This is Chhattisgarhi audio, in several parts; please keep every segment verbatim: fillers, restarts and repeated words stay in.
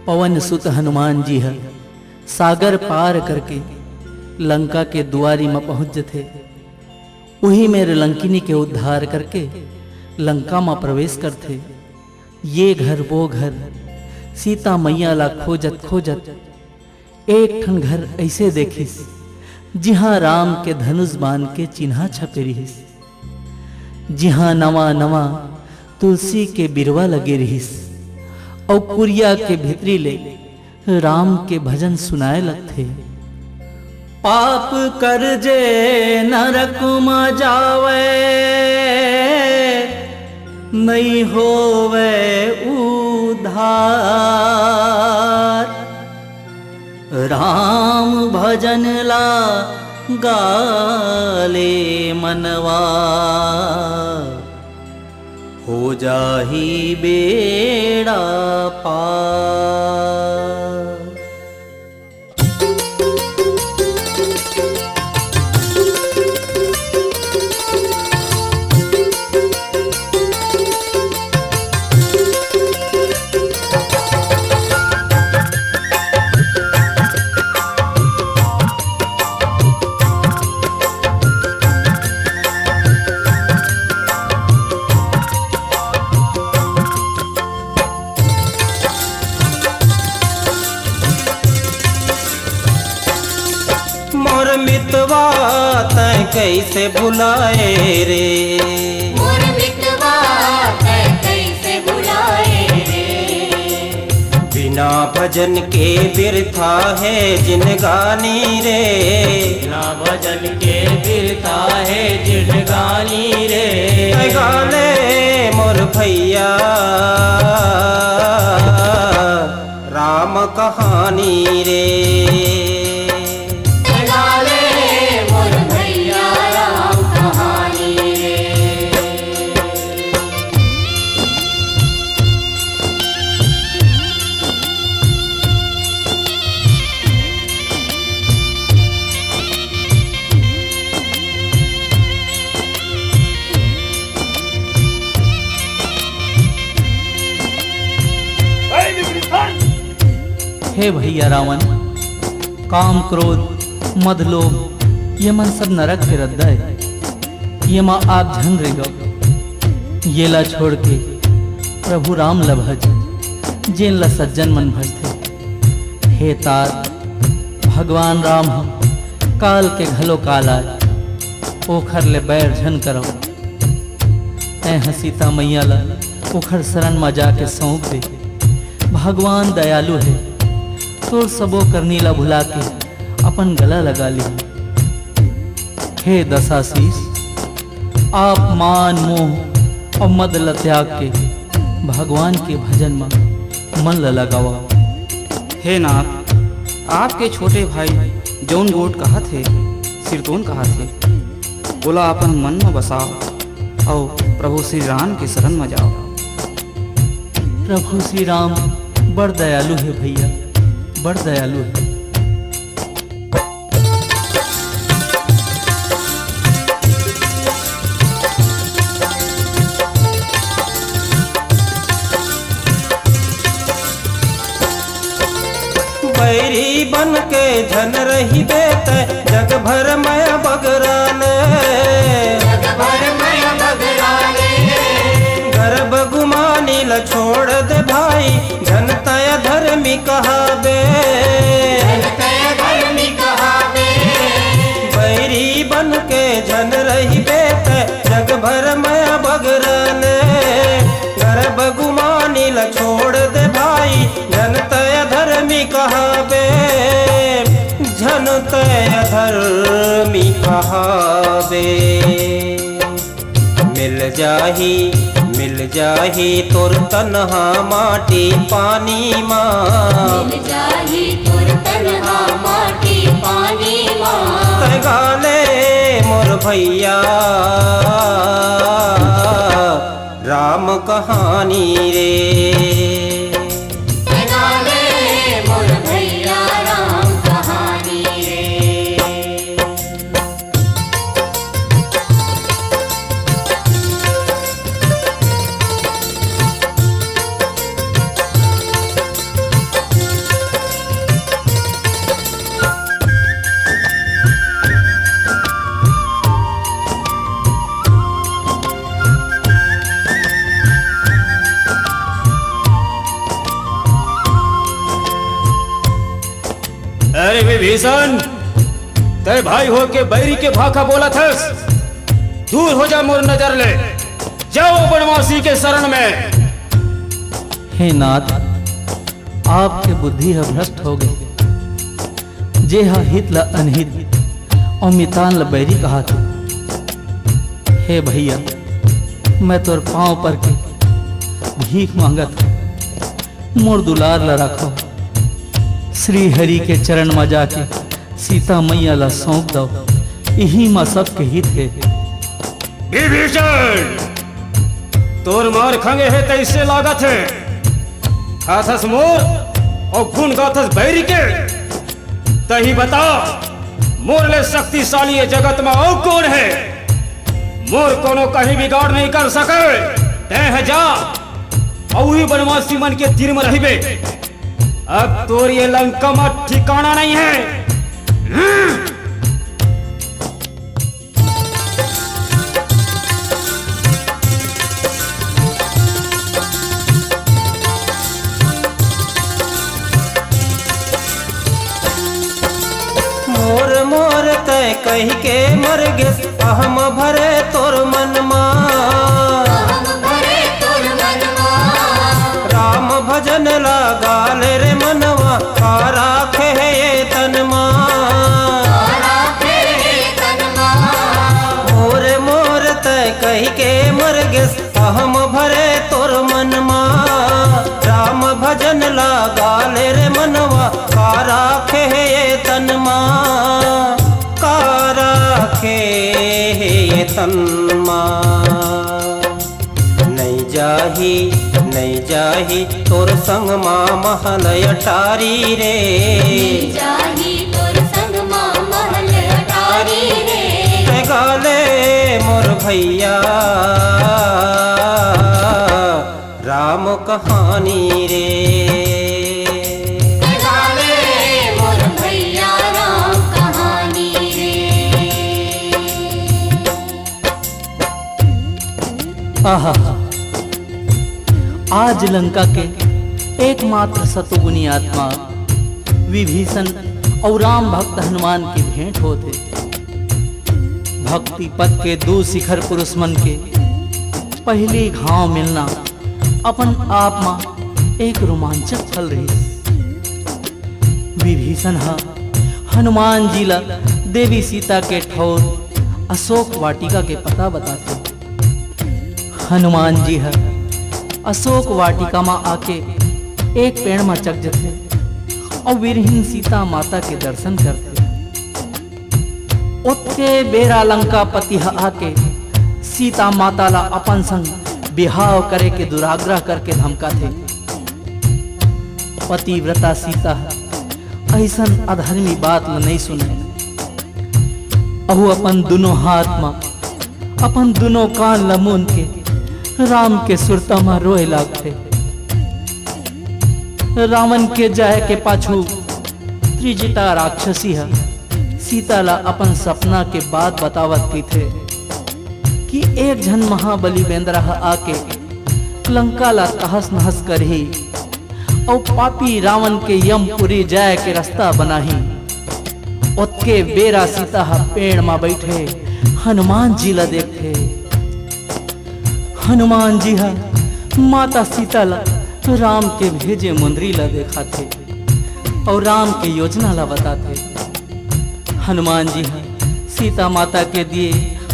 पवन सुत हनुमान जी ह सागर पार करके लंका के दुआरी म पहुंच जथे। उही मेर लंकिनी के उद्धार करके लंका म प्रवेश करथे। ये घर वो घर, सीता मैया ला खोजत खोजत एक ठन घर अइसे देखिस, जिहां राम के धनुष बाण के चिन्हा छपे रिहिस, जिहां नवा नवा तुलसी के बिरवा लगे रिहिस, अउ कुरिया के भीतरी ले राम के भजन सुनाए लगथे। पाप कर जे नरक म जावै, नइ होवै उद्धार। राम भजन ला गाले मनवा, हो जाही बेड़ा पार। मोर मितवा तैं कइसे भुलाए रे? मोर मितवा तैं कइसे भुलाए रे? बिना भजन के बिरथा हे जिनगानी रे। बिना भजन के बिरथा हे जिनगानी रे। तैं गाले मोर भैया राम कहानी रे। गाले मोर भैया राम कहानी रे। हे भैया रावण, काम, क्रोध, मद, लोभ, ये मन सब नरक के रद्दा ए। ये मा आप झन रेगव। ये ला छोड़ के प्रभु राम ला भज, जेन ला सज्जन मन भजथे। हे तात, भगवान राम ह काल के घलो काल आय, ओखर ले बैर झन करव। तैं ह सीता मैया ला ओखर शरण म जाके सौंप दे। भगवान दयालु हे, तोर सबो करनी ला भुला के अपन गला लगा लिही। हे दशाशीष, आप मान मोह अउ मद ल त्याग के भगवान के भजन म मन ल लगावा। हे नाथ, आपके छोटे भाई जउन गोठ कहत हे, सिरतोन कहत हे, ओला अपन मन म बसाव अउ प्रभु श्री राम के शरण म जाव। प्रभु श्री राम बड़ दयालु हे भैया, बड़ दयालु हे। बैरी बन के झन रहिबे तैं, जग भर मया बगराने। जग भर मया बगराने। गर्भ गुमानी ल छोड़ दे भाई, झन तैं अधर्मी कहाबे। झन तैं अधर्मी कहाबे। बैरी बन के झन रहिबे तैं, जग भर मया बगराने। गर्भ गुमानी ल छोड़ दे भाई, झन तैं अधर्मी कहाबे, झन तैं अधर्मी कहाबे। मिल जाही, मिल जाही तोर तनहा माटी पानी मा। मिल जाही तोर तनहा माटी पानी मा। तैं गाले मोर भैया राम कहानी रे। गाले मोर भैया राम कहानी रे। विभीषण, तय भाई होके बैरी के भाखा बोलत हस? दूर हो जा मोर नजर ले, जाओ बनवासी के शरण में। हे नाथ, आपके बुद्धि ह भ्रष्ट हो गई। जे ह हित ल अनहित अउ मितान ल बैरी कहाथे। हे भैया, मैं तोर पांव पर के भीख मांगत हूँ, मोर दुलार ल रखो। श्री हरि के चरण म जाके सीता मैया ल सौंप दो, इही म सबके हित हे। विभीषण, तोर मार खंगे हे तइसे लागत हे। खाथस मोर अउ गुण गाथस बैरी के। तही बता, मोर ले शक्तिशाली ये जगत म अउ कोन हे? मोर कोनो कहीं बिगाड़ नहीं कर सके। तैं ह जा, अउ उही बनवासी मन के तीर म रहिबे। अब तोर ये लंका म ठिकाना नहीं है। हम्म। मोर मोर तय कहि के मर गेस, अहम भरे तोर मन मा। अहम भरे तोर मन मा। राम भजन लगा ले रे मनवा, का राखे हे ये तन मा। का राखे हे ये तन मा। मोर मोर तय कहि के मर गेस, अहम भरे तोर मन मा। राम भजन लगा ले रे मनवा, का राखे हे ये तन मा। का राखे हे ये तन मा। नइ जाही, नइ जाही तोर संग मा महल अटारी रे। नइ जाही तोर संग मा महल अटारी रे। तैं गा ले मोर भैया राम कहानी रे। तैं गा ले मोर भैया राम कहानी रे। आहा, आज लंका के एकमात्र सतोगुनी आत्मा विभीषण अउ राम भक्त हनुमान के भेंट होत हे। भक्ति पथ के दू शिखर पुरुष मन के पहिली घांव मिलना अपन आप म एक रोमांचक पल रहिस। विभीषण ह हनुमान जी ल देवी सीता के ठौर अशोक वाटिका के पता बताथे। हनुमान जी ह अशोक वाटिका म आके एक पेड़ म चघ जथे अउ वीरहीन सीता माता के दर्शन करथे। ओतके बेरा लंकापति ह आके सीता माता ला अपन संग बिहाव करे के दुराग्रह करके धमकाथे। पतिव्रता सीता ह अइसन अधर्मी बात ल नइ सुने। अहू अपन दुनों हाथ म अपन दुनों कान ल मूंद के राम के सुरता म रोए लागथे। रावण के जाए के पाछू त्रिजटा राक्षसी ह सीता ला अपन सपना के बात बतावत कहिथे कि एक झन महाबली बेंदरा ह आके लंका ला तहस नहस करही अउ पापी रावण के यमपुरी जाए के रास्ता बनाही। ओतके बेरा सीता ह पेड़ म बइठे हनुमान जी ला देखथे। हनुमान जी ह माता सीता ला राम के भेजे मुंदरी ला देखाथे अउ राम के योजना ला बताथे। हनुमान जी ह सीता माता के दिए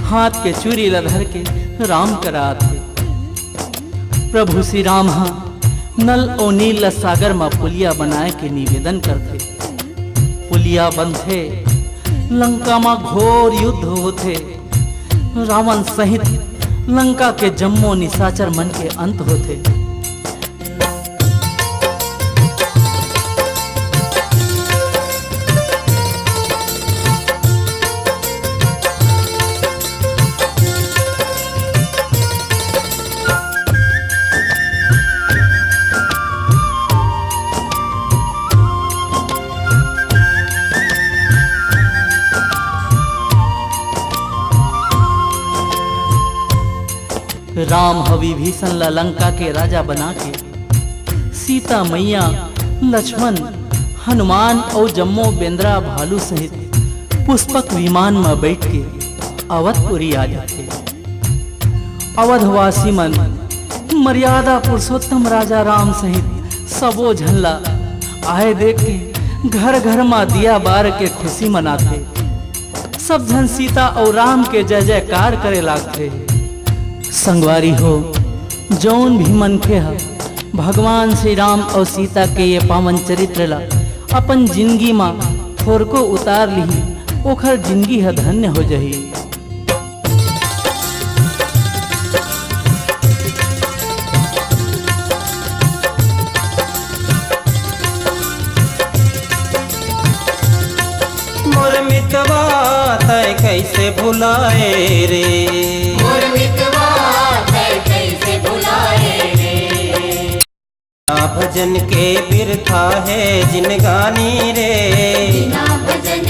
हाथ के चूरी ला धर के राम करा आथे। प्रभु श्री राम ह नल अउ नील ला सागर म पुलिया बनाए के निवेदन करथे। पुलिया बनथे, लंका म घोर युद्ध होथे, रावण सहित लंका के जम्मो निशाचर मन के अंत होथे। राम ह विभीषण ला लंका के राजा बना के सीता मैया, लक्ष्मण, हनुमान अउ जम्मो बेंदरा भालू सहित पुष्पक विमान म बइठ के अवधपुरी आ जाथे। अवधवासी मन मर्यादा पुरुषोत्तम राजा राम सहित सबो झन ला आए देख के घर घर म दिया बार के खुशी मनाथे। सब झन सीता अउ राम के जय जयकार करे लागथे। संगवारी हो, जौन भी मनखे ह भगवान श्री राम अउ सीता के ये पावन चरित्र ला अपन जिंदगी म थोरको उतार लिही, ओखर जिंदगी ह धन्य हो जही। मोर मितवा तै कैसे भुलाए रे। मोर मितवा तै कैसे भुलाए रे। बिना भजन के बिरथा हे जिनगानी रे। बिना भजन